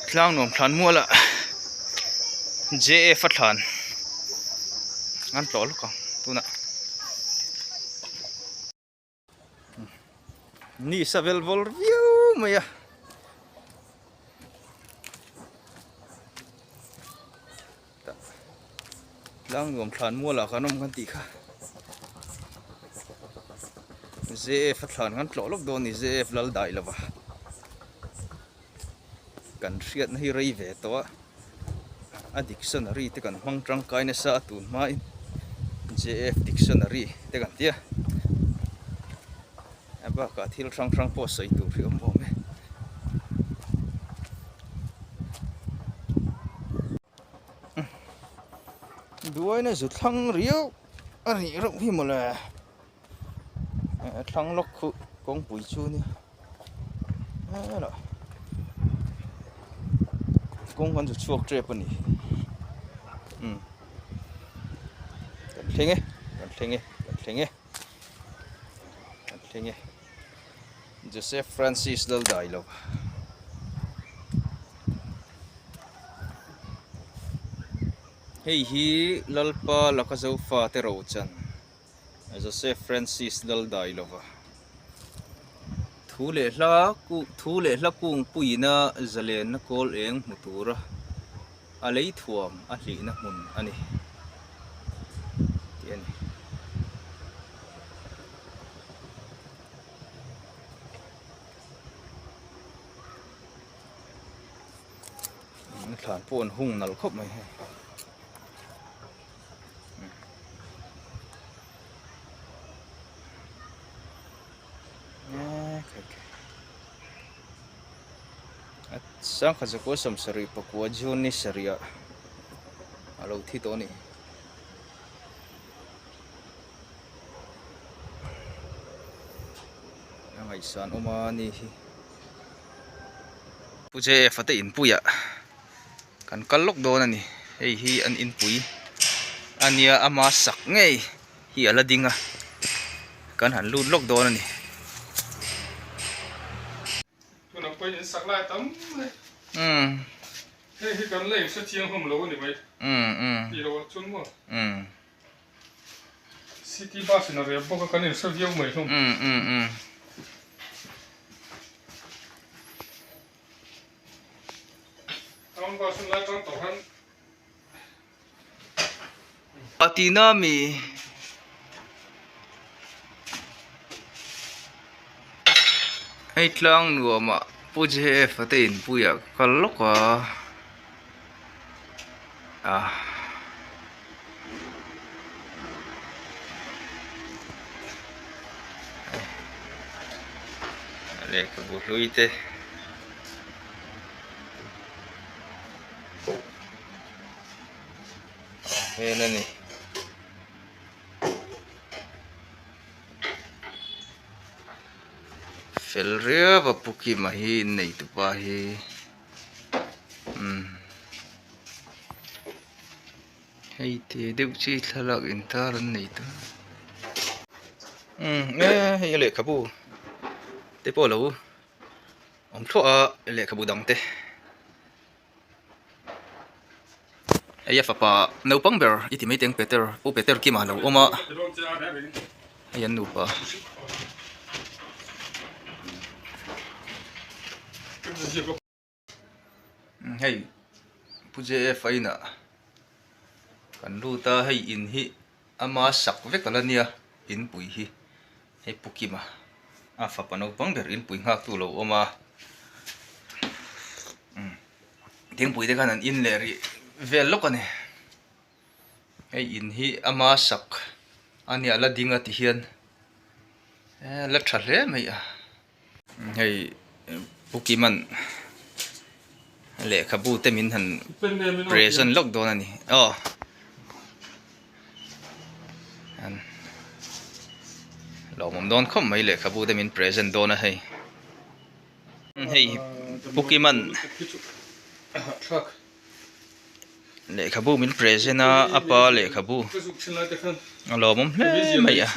Tlangnuam thlan mual ah JF a thlan an tlawh lawk ang tunah ni sa vel vawl viau mai a. Tlangnuam thlan mual ah kan awm kan tih kha JF a thlan kan tlawh lawk dawn a ni JF lal dai lova kan hriatna hi rei ve tawh a a dictionary te kan hmang tangkai nasa a tun hmain JF dictionary te kan ti a a bakah thil hrang hrang pawh sawi tur hi a awm awm e. Duaina zu thlang riau a nih reuh hi mawle thlang lawk khu kawngpui chu nia helah kawng kan zu chhuak tep a ni umm kan thleng e kan thleng e kan thleng e kan thleng e. Joseph Francis Laldailo. Hei hi Lalpa laka Zofa te rochan Joseph Francis Laldailova thu leh hla thu leh hla kungpuiina zalenna kawl eng hmu tura a lei thuam a hlihna hmun a ni tih a ni. Thlan pawh an hung nalh khawp mai hei. Sangkhat zakua sawmsarih pakua June ni sarih ah a lo thi tawh a ni. A ngaihsan awm a ni hi. Pu JF a te inpuiah kan kal lawk dawn a ni. Hei hi an inpui a nia ama sak ngei hi a la ding a kan han lut lawk dawn a ni. Tunah pawhin in sak lai tam mai. Hei hi kan la inhre chiang hlawm lo a ni mai. Tih loh ah chuan maw? City bus in a rel bawk a kan inhre viau mai hlawm. Town bus hun lai tang tawh khan. Patina mi hei tlang nuamah Pu JF a te inpuiah ka kal lawk a ah lehkhabu hlui te. Hmel a ni. Fel riau a Pu Kima hi innei tupa hi umm hei te deuh chi thlalak intar an nei ta umm e hei a lehkhabu te pawh a lo awm thluah a lehkhabu dang te. Hei a fapa naupang ber i ti mai teng Peter Pu Peter Kima a lo awm a hei an nupa. Hei Pu JF a inah kan lut a hei in hi ama sak vek ala nia inpui hi hei Pu Kima a fapa naupang ber inpui nghak tu lo awm a thingpui te khan an in leh rih vel lawk a ni hei in hi ama sak a nia la ding a ti hian la tha hle mai a hei Pu Kima'n lehkhabu te min han present lawk dawn a ni aw. Lawmawm dawn khawp mai lehkhabu te min present dawn a hei hei Pu Kima'n lehkhabu min present a a pa lehkhabu a lawmawm hle mai a.